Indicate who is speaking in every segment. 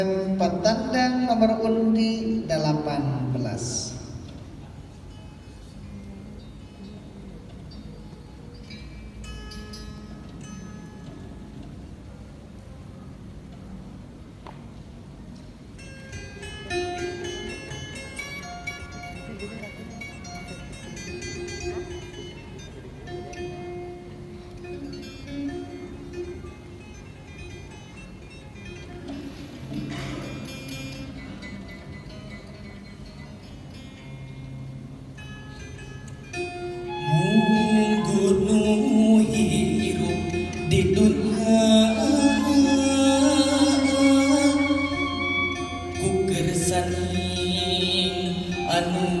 Speaker 1: Patandang nomor undi 18.
Speaker 2: Di dunia ku kersaning anu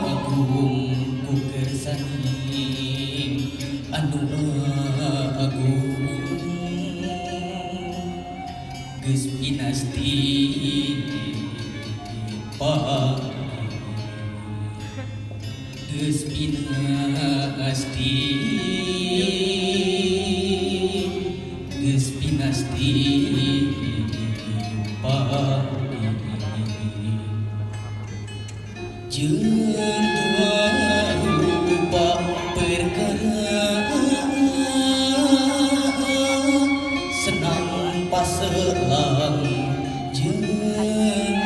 Speaker 2: agung, ku kersaning anu agung, geus pinasti geus pinasti, geus pinasti. Jeung dua rupa perkara, senang paselang jeung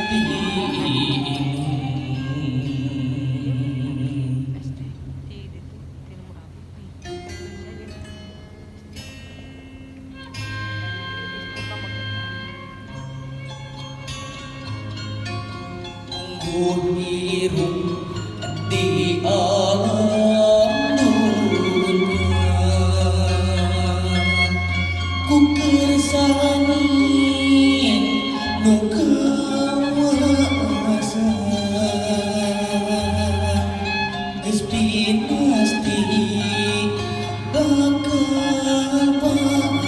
Speaker 2: bingung. Hirup di alam dunia ku kersaning nu kawasa, geus pinasti bakal panggih.